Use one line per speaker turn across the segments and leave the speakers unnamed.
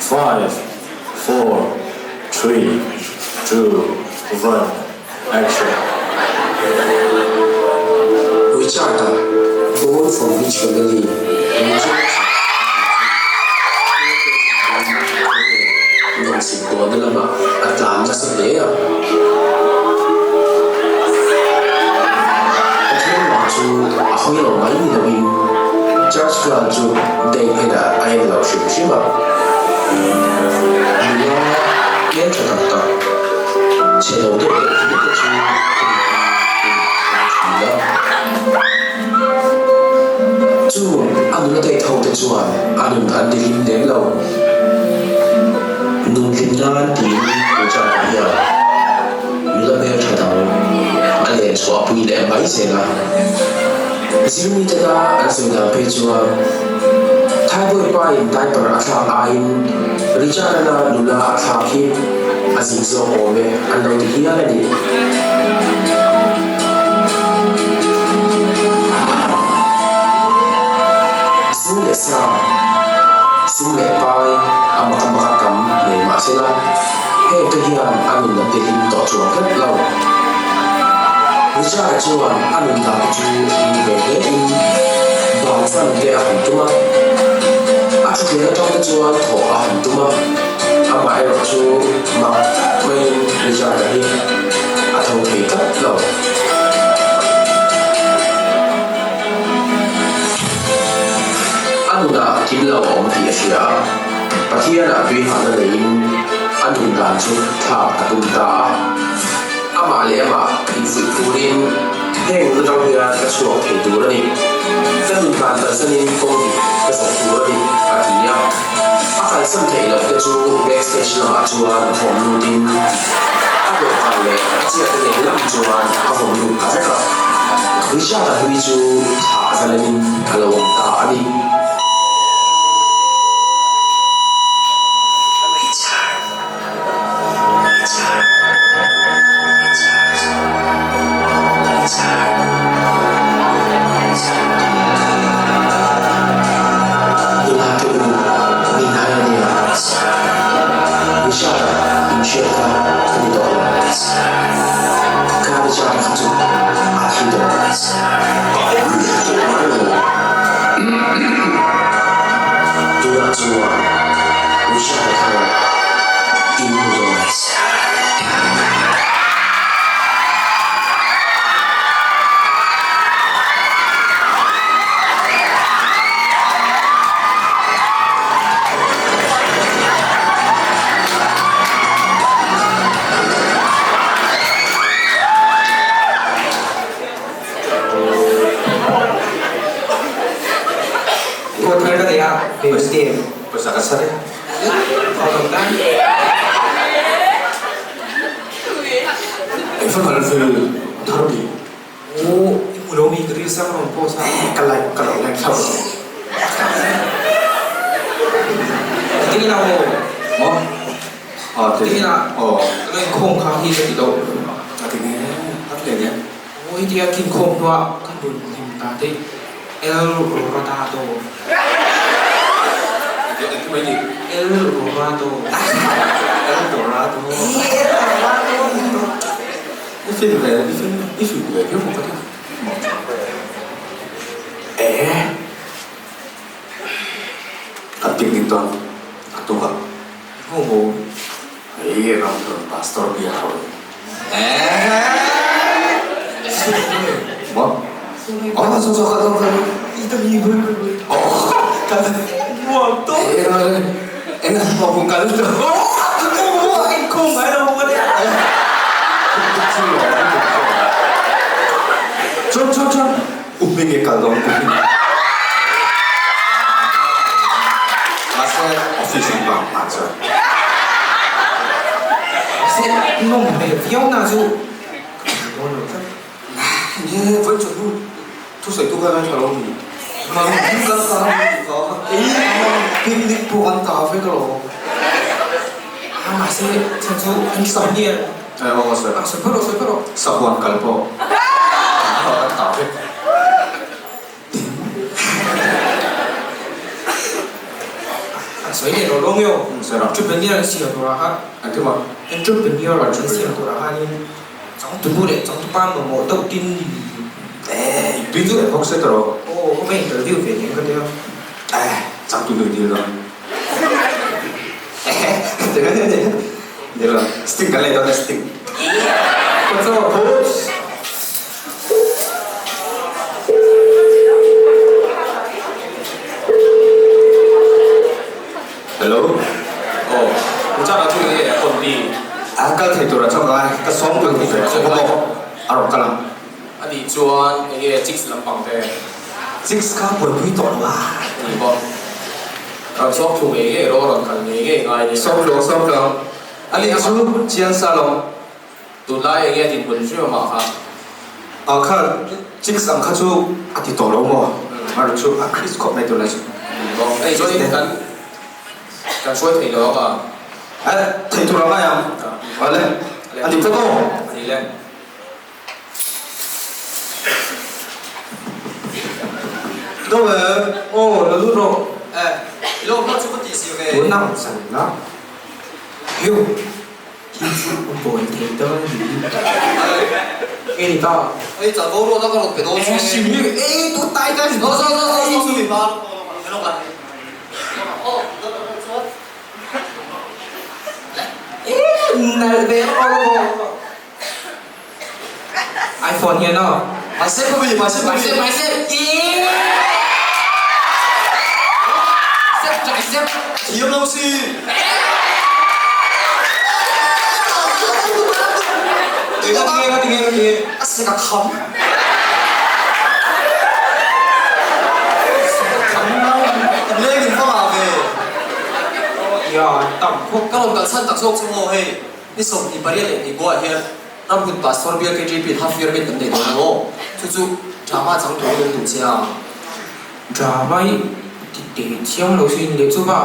Five, four, three, two, one, action!
Richard-a, born from rich family, Richard chu nawmsip kuahna lamah a tlan nasa hle a. Pathian lam chu a hawi lo mai ni loin church girl chu date phenah a en lo hrim hrim a. Nula hmeltha tak tak, chhe lo deuh deuh hlir te chu ka nupui in an thin a. Chu a nula date ho te chuan a nun an ti hlim lem lo. Nun hlim nan tiin Richard-a hian nula hmeltha dang a len chhuah pui leh mai zel a. Zirmite ta an sawi dan phei chuan Thaiboy pa in diaper a thlak aiin Richard-ana nula a thlak hi a zin zawk awm e an lo ti hial a ni. Zu leh sa, sum leh pai a mak a mak a tam nei mah se la, heng te hian a nun an ti hlim tawh chuang tlat lo. Richard-a chuan a nun dan te chu hlim ve hle in bansan te a han tum a, a thuthleng atang te chuan thawh a han tum a, amaherawh chu mak maiin Richard-a hi a tho thei tlat lo. A nunah kim lo a awm tih a hria a, Pathianah tuihahna neiin a nun dan chu thlak a tum ta a. Amah leh amah infuih turin heng nun atang hian ka chhuak thei tur a ni. Ka nun dan kalsanin kawng dik ka zawh tur a ni, a ti a. A kalsan theih loh te chu backstage lamah chuan vawm lutin a dawhkan leh a chiah te nen lam chuan a vawm lut ta vek a. Richard-a hlui chu thah zalenin a lo awm ta a ni. Nula te u, min hai a nia. Richard-a inhriat kha ka ni tawh lo. Ka Richard-a kha chu a thi tawh. Tunah chuan Richard-a khan in hmu dawn.
Kawt thar ka nei a, Wednesday.
Pawisa ka sar e. Ei fan al fel thar bi.
U i hmu lo mi ka ril sang rawn post a.
Ka like ka lo like thlauh lo.
Tingin a aw.
Maw? A ti.
Tingin a
aw.
Ka lo inkhawm kha hi ka ti lo.
A ti nge a ti leh nge.
Aw heti a kinkhawm hnuah ka nun hlim ta daih. El Roradado.
Engtin mai ni?
El Rorado.
El Dorado.
El Dorado.
I film ve, i film, i film ve viau bawk a ti. Eh. Kan picnic dawn a tuk a.
Ho ho.
Hei ram tur pastor bia ho. Maw? Oh, so so ka ka. Oh, ka. Eh, eh, mo kung kal to. Chon chon chon. Uping e kal dong uping. Mase office ang bang pa chuan. Nge vawi chu hnu thusawi tu kha ngaithla lo ni. Mang hi kan ta a ni ka picnic pawh kan ta vek alawm. Sahuan kal pawh kan ta vek.
An sawi leh lo lawng io. Entrepreneur an siam turah khan Entrepreneur an siam turah khanin changtunu leh changtupa mamawh deuh tin
Eh, tui chu bawk se tawh.
Aw, ka va interview ve nen ka tia.
Eh, changtunu dil lo. Eh, dil lo. Sting kan lei dawn e, sting.
Ka chaw.
Hello.
Aw, u chak ah chu enge a hawn ti?
A kal thei tur a chawk lai, ka sawm tur thei ve khawp a maw? A rawn kal ang.
A nih chuan enge chicks lampang te?
Chicks kha buaipui tawh lo a.
Ni bawk. Rawn sawm thlu ngei ngei rawh, rawn kal ngei ngei ngai nia.
Sawm thlu, sawm thlu ang. A nih chu chiang sa lo.
Tunlai enge a dinhmun hrim amah kha?
A kha chicks ang kha chu a ti tawh lo maw? A rawn chu a Chris khawp mai tunlai chu.
Hei chuan kan kan hruai thei lo ang a.
E, thei tur a ngai ang. Awle, a ni phawt aw.
A ni le.
Do e,
aw la lut rawh.
E, i lo hma chu ka tih si ve.
Tun ang san la. Hiu. Thil chu a bawi thei dawn a ni. Nge ni ta?
Ei chah bo ruat a ka rawn pe dawn
che. Hrim hi ei tu tai ka ni. Zo
zo zo zo chu mi hma
Nalh ve aw. iPhone hian aw.
Mahse ka mi mahse ka mi.
Mahse mahse ii. Sep tlai sep.
Thiam lo si.
Tinge tinge tinge tinge.
A sek a kham.
Sek a kham lo.
Leng in va ngah ve.
Ya tam khawp.
Ka rawn kal chhan tak zawk chu maw hei. Ni 28 leh ni goa hian Ramhun Pastor Bial KJP in half year meet kan nei dawn maw? Chu chu drama chang tur in an duh che a.
Drama hi ti teh chiang lo sin leh chu va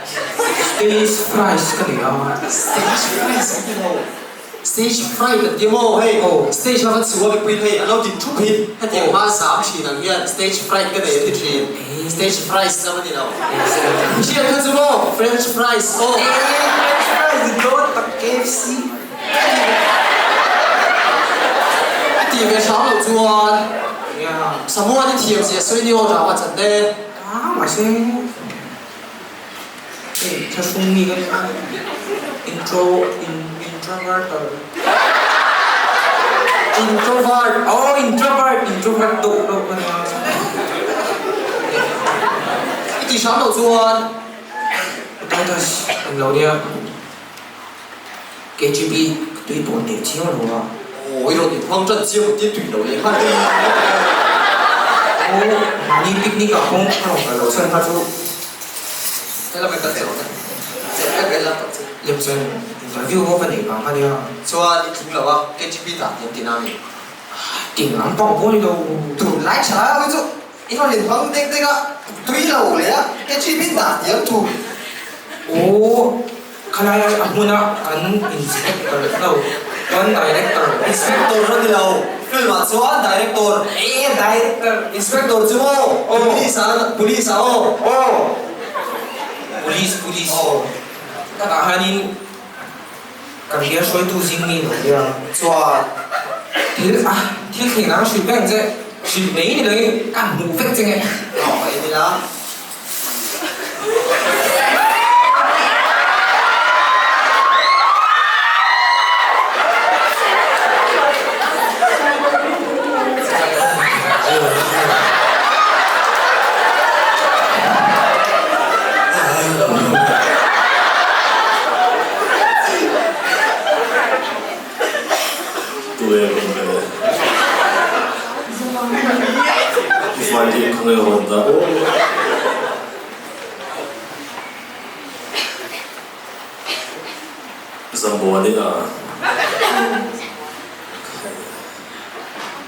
stage fright ka nei a.
Stage fright an ti lo. Stage fright an ti maw hei?
Aw.
Stage lama chhua mipui in hei an lo din thup hi hetiang hma zam thin ang hian stage fright ka nei an ti thin. Stage fries lam a ni lo. Hriat kha chu maw? French fries aw.
French fries ni dawn tak KFC.
A ti ve hram loh chuan Samuan i thiam zia sawi ni aw drama chan te.
Ah mahse hei thlahrung mi ka nia intro introvert
Introvert
aw introvert introvert deuh deuh ka nia.
I ti hram loh chuan.
Titus ang lo nia. KGB ka tui tawn teh chiang lo a.
Aw i rawn inhmang tan chiang ang tia tui lo leh nghal teh.
Aw mahni picnic ah pawh ka rawn kal loh chhan kha chu.
Hela kan kal che rawh le. Che vek vek la tak che.
Lem chuan interview pawh ka neih vang kha nia.
Chuan i tling lo a KGB dah tiang tina a ni.
Ting lam pawh pawh ni lo.
Tunlai tha lai chu i rawn inhmang dek dek a tui lo leh a KGB dah tiang thu.
Aw. Khalai a hmuna kan inspector no chuan director.
Inspector a ni lo, film ah chuan director.
E director.
Inspector chu maw? Police ah police ah aw.
Aw. Police police.
Aw.
Takah hianin kan bial hruaitu zing mi lo nia.
Chuan.
Thil a thil thleng ang hrilh vek ang che, hrilh mai ni loin ka hmuh vek che nge.
Aw ka en ila.
Tu e rawn ve le. I fai hi khawnge rawn dah aw. Zambuani a.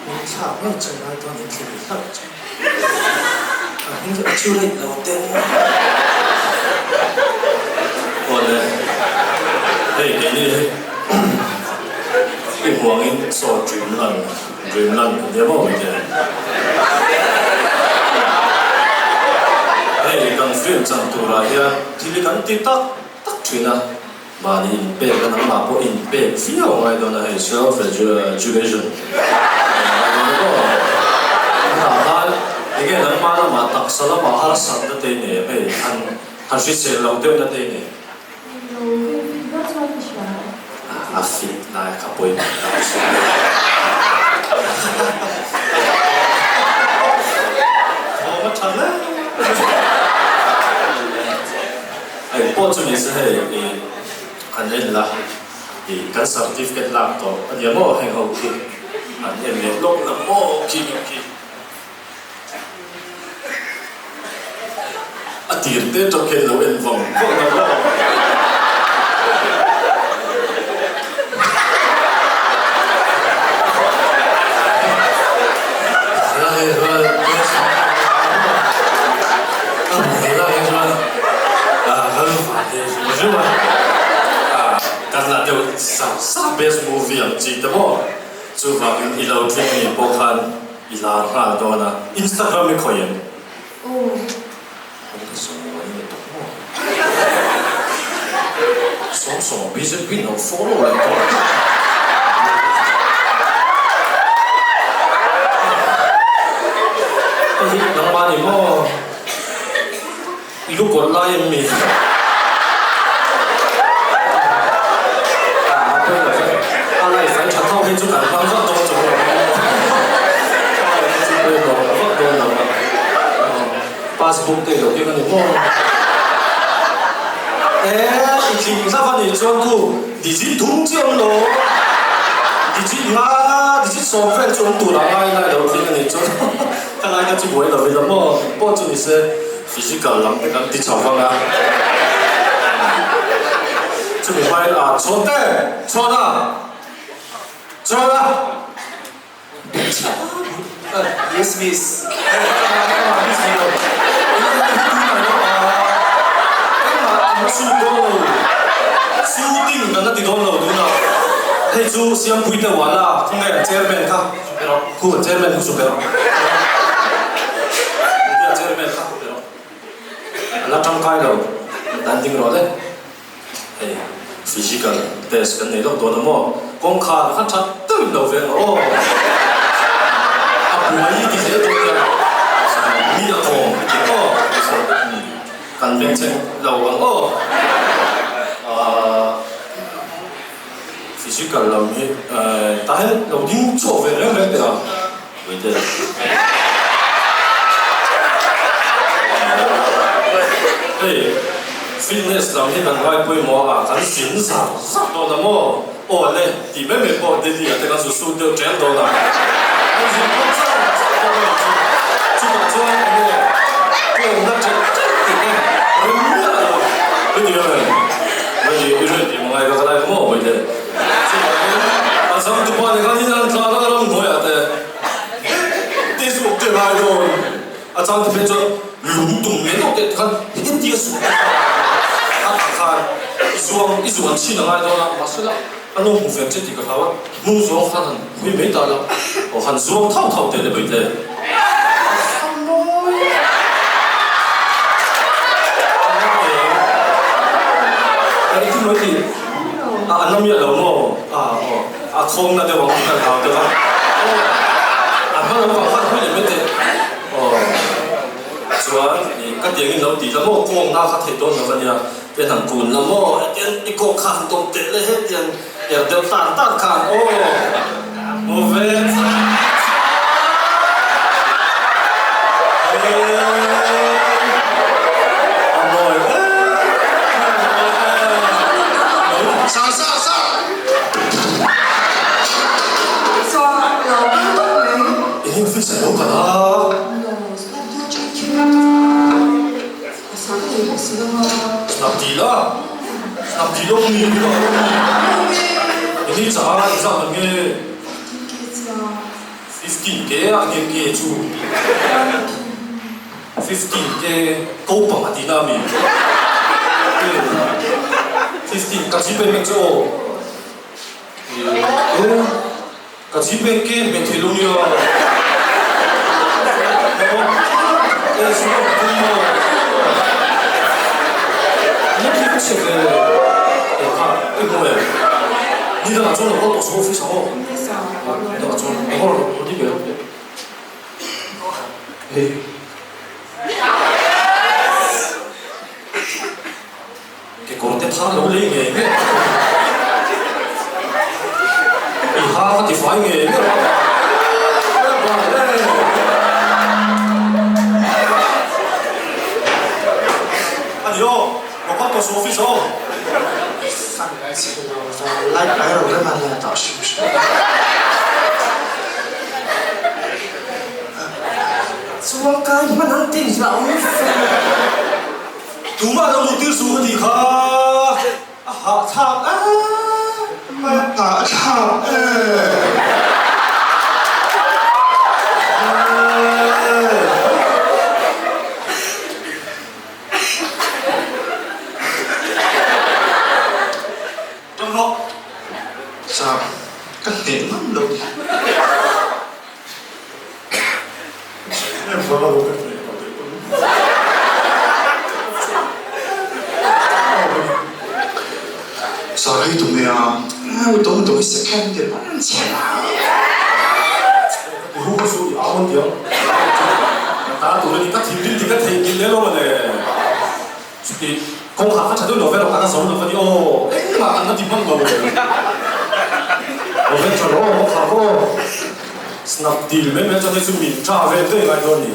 Min thlak mai chu ngai dawn in thlir hlauh chu. A hming chu a chu rate lo deuh.
Awle, hei keini hi i huangin saw Dreamland, Dreamland a nia maw mite? Hei kan. dream chan turah hian thil hi kan ti tak tak thin a, mahni inpek a nangmah pawh inpek viau a ngai dawn a hei self education a ngai dawn a maw? Tunah khan enge nangmah lamah taksa lamah harsatna te i nei em hei han han hrisel lo deuhna te i nei em?
Englo ka in fit vak chuan ka hria.
A fit lai kha pawimawh tak chu. Thawm a tha hle. Eng pawh chu nise hei i han en la i kan certificate lak tawh a nia maw heng ho khi han en leh lawk la maw khi khi. A tir te tawk hian lo en vang vang lo maw? Best movie ang chi te maw? Chuvangin i lo tling ni pawh khan I lar nghal dawn a, Instagram i khawih em?
Aw.
Kan ka sawi ni tak maw? Sawm sawm BZP in lo follow leh tawh. Hei hi nangmah ni maw? I lu kawlh lai em mi? A life an tha tho hi chu kan hmang vak dawn chuang lo a life hi chu pawimawh vak dawn lo a passbook te lo keng a ni maw? E i tling hlauh a nih chuan khu digit thum chiah awm lo digit nga digit sawm vel chu awm tur a ngai lai lo tling a nih chuan ka lai kha chu buai lo ila maw pawh chu ni se. Physical lam te kan ti chho vang a, chumi hmain a chhawn te, chhawn a, chhawn a.
Yes miss.
Shooting kan la ti dawn lo tunah hei chu Siampuite Wala khawnge an chairman kha erawh khu an chairman khu chuk erawh. India chairman kha erawh a la tangkai lo dan ding rawh le. Hei physical test kan nei lawk dawn a maw? Kawngkhar kha tha deuhin lo veng rawh aw. A buai ti zel dawn nia. Mi a kawm ti aw. Kan bengchheng lo ang aw. Physical lam hi tah hian lo ding chhuak ve reng reng teh a. Wait a. Hei fitness lam hi kan ngai pawimawh a, kan zin zar zar dawn a maw? Aw le, tih mai mai pawh Delhi ah te kan zu sut deuh ṭel dawn a. Kan zin pawh char char dawn a nih chu. Chutah chuan eng nge kawmna ṭelh ṭelh tih te rem miah lo. Heti em em? Ready, i ready maw ngai ka ka lai ka maw Wait a. Chuvangin a changtupa ni khan in an tlan a ram hnuaiah te te zawk te ngai dawn. A changtu phei chuan lung tum leh deuh teh khan hetin tia suh te khan a tah khan i zuang i zuan chhin a ngai dawn a, mahse la a lo hmu ve che tih ka hlau a, hnung zawng khan han hui mai ta la, aw han zuang thau thau teh le bai te. A an miah lo maw? A aw, a khawng na deuh ang kan hau deuh a. Aw, a hma lam vang khan hui leh mai teh. Aw, chuan i ka tiang in lo ti la maw? Kawng na kha theih dawn lo a nia. Tian han kun la maw? Hetiang i kawng kha han tawm teh le hetiang er deuh tan tan khan aw, aw ve. A mawi em em.
Sa sa sa.
Sa lo kal tawp mai.
Eng office a lo kal a?
Lo snap chat a sa ka nei bawk si lo a.
Snap dil a? Snap dil awm ni?
Awm e.
Eng hi chah a exam ang nge? 15 ke a nge ke chu? 15 ke ko pang a tihna ami? 15 ka zip em chu aw. Ka zip em ke hmet thei lo nia. chhe ve e kha i hmu em ni dangah chuan lo kal tawh suh office ah aw ni dangah chuan lo kal rawh lo ti ve rawh hei. Kekawr te thar lo lei ngei ngei i ha ka ti fai ngei ngei a. Ani aw, lo kal tawh suh office aw.
Chuang kai hman ang tin hla awm fe.
Tumah lo luh tir suh ka tih kha a hahthlak em mai a.
Hahthlak em.
Ṭang rawh.
Sam, ka hneh ngam lo ni. Sorry tu me a, dong dong second de man che la.
Hu ka su i awn tiang. Ta tu ni ka thin rim ti ka thei ngil le lo male. Chuti kawng ha ka tha deuh lo ve lo ka zo lo ka ni aw engmah an la ti hman lo. Lo ve tha rawh aw kha aw. Snapdeal mai mai chuan hei chu min tha vel daih ngai dawn ni.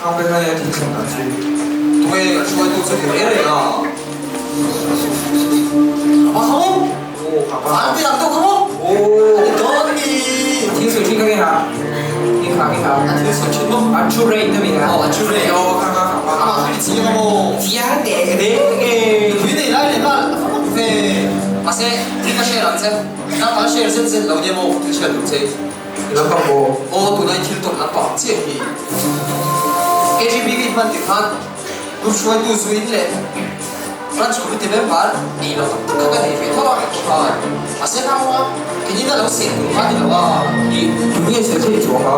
Khang vek lai a thil thleng dan chu tunge kan hruaitu chu ni reng reng a.
Apa kha maw?
Aw kha pa.
An ti ang deuh kha maw?
Aw.
Ani dawn ni.
A thil sawi thin ka nge ha. Nge kha nge kha.
A thil sawi thin maw?
A thu rate na mi a.
Aw a thu rate.
Aw kha kha kha pa.
Amah kha mi chiang a maw?
Chiang teh reng e.
Nupui nei lai leh nghal a fa bawk ve. Mahse thil ka share ang che. Nangmah share zen zen lo nia maw thil hriat duh che.
Lampang maw?
Aw tunai thil tawrh lampang chiah hi. KGB ka inhman tir khan group hruaitu zuin leh branch committee member ei lo tak tak kha ka nei ve tho a khan. Mahse naua keinin a lo sel tur kha a ni lo a.
I tunge sel thei chuang a?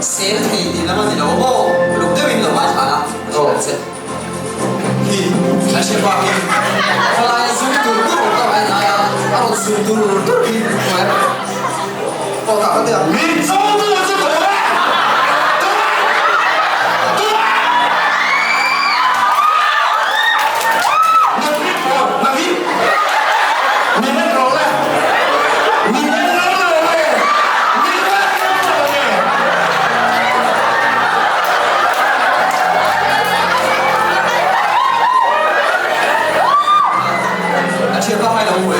Sel thei tih lam a ni lo maw? Uluk deuhin lo ngaithla la, ka hria ang che. Hi, a hre bak in khawlai a zum tur tur awm tawh a en ai a, a rawn zum tur tur hi hmuh em? Aw tah ka tia.
Min cho tu chu ka awm e!
A thian pa hai lo hmu e.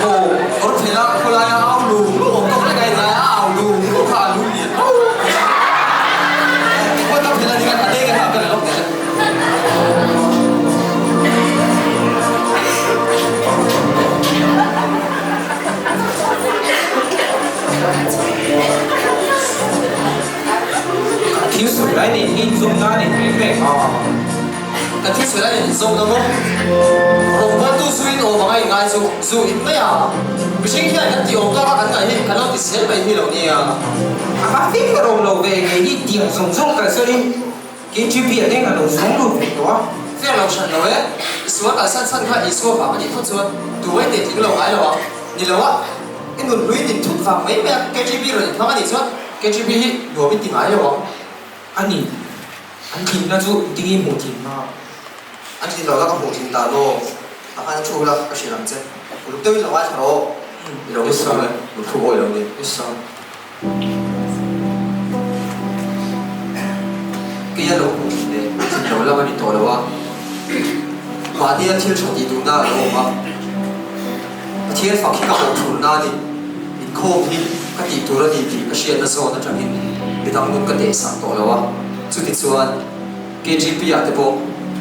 Aw, kawr phel a khawlai a au lung lung awm tawk lek a inlai a au lung lung kha a lung lian fo. Khawi ka phel a ni khan a deng a hah ber a lo tel.
Thil sawi lai nen hi inzawmna a nei reng reng a.
Kan thil sawi lai nen inzawmna maw? Rawngbawltu zuin awm anga inngai chu zu in mai a. Mihring hian kan tih awm tawk a kan ngaih hi kan lo ti zel mai hi lo nia.
A va fing ber awm lo ve ngei hi tiang zawng zawng kalsawn in KGB a teng a lo zawng lut ve tawh a.
Fair lo hran lo e. I sual kalsan chhan kha Isua vang a nih phawt chuan tu ai teh tling lo ngai lo ang. Ni lo a, i nun hlui din thut vang mai mai a KGB rawn inhmang a nih chuan KGB hi nuam in ti ngai lo ang.
A ni, an tlinna chu ding i hmuh thin hma.
An tlin lo la ka hmuh thin ta maw? A khan a thu la ka hrilh ang che. Uluk deuhin lo ngaithla rawh. I lo nge sawi le, thu awi lo ni. Kei a lo hmuh thin leh thin lo lam a ni tawh lo a, mahnia thil tha tih duhna a lo awm a. Pathian fak hi ka mawhphurhna a ni, inkhawm hi ka tih tur a ni tih ka hriatna zawn atangin midang nun ka tehsak tawh lo a, chutichuan KGP ah te pawh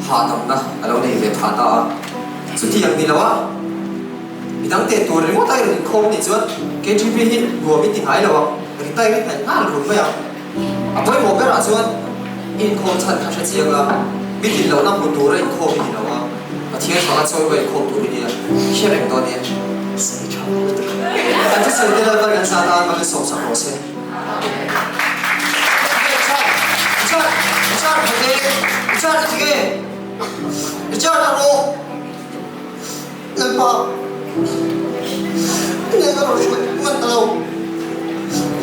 hahdamna a lo nei ve phah ta a, chutiang ni lo a. Midang teh tur ringawt a i rawn inkhawm anih chuan KGP hi nuam i ti ngai lo ang, retire i hnaih nghal run mai ang. A pawimawh berah chuan i inkhawm chhan kha hre chiang la, mi tlin lohna hmu tura inkhawm i ni lo a, Pathian fanga chawi va inkhawm tur i nia, hre reng dawn nia. Sawi tha lutuk. Kan thusawi te Lalpan kan sa tan hmangin sawmsak rawh se. Amen. Tha. Tha. Richard Hake, Richard a ti nge? Richard a rawh. Lalpa, nge ka rawn hruai ngan ta lo.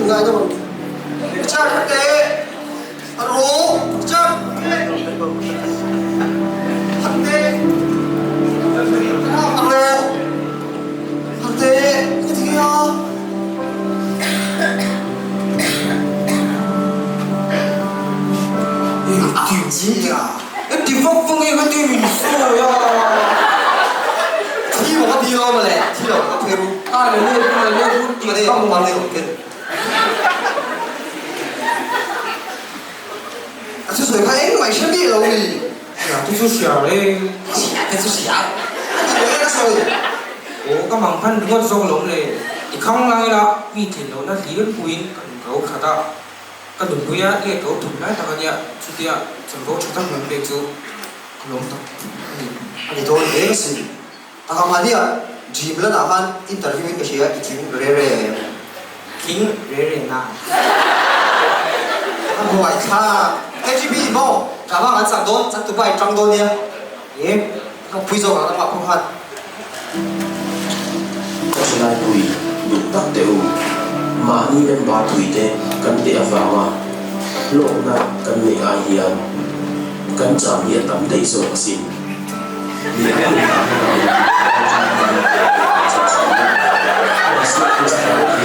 Ngai ka rawn. Richard Hake, a rawh. Richard Hake, Hake, a rawh. Hake, ka ti nge a?
Ti vak vak nge ka ti min sawi a.
Thi maw ka ti lo mawle, thi lo ka phe ru.
A le le ru le le ru ti ka maw le.
A thu sawi kha engmah i hre miah lo ni.
Hria te chu hria le.
Hria te chu hria. A ti lo e ka sawi.
Aw ka mang phan ringawt zawk alawm le. I khang lai la mi tlin lohna hlir puiin kan ro khat a. Ka nunpuia leh ka uthum lai tak a nia, chutia chanvo tha tak min pek chu ka lawm tak a ni.
A ni dawn hle ka si. Taka mahnia gym lanah khan interview in ka hria i tling re re em?
Tling re re na.
A buai thlak. KGB maw? Drama kan chak dawn, chak tupa i tang dawn nia. E, ka pui zawk ang lamah pawh khan.
Ka thalaipui duh tak teh u, mahni member puite kan teh avanga hlawkna kan neih ai hian kan cham hi a tam daih zawk asin. Mi a hun ah hmanah in kan ṭang hian kan chak chhuah a, Isua Krista pawh hi.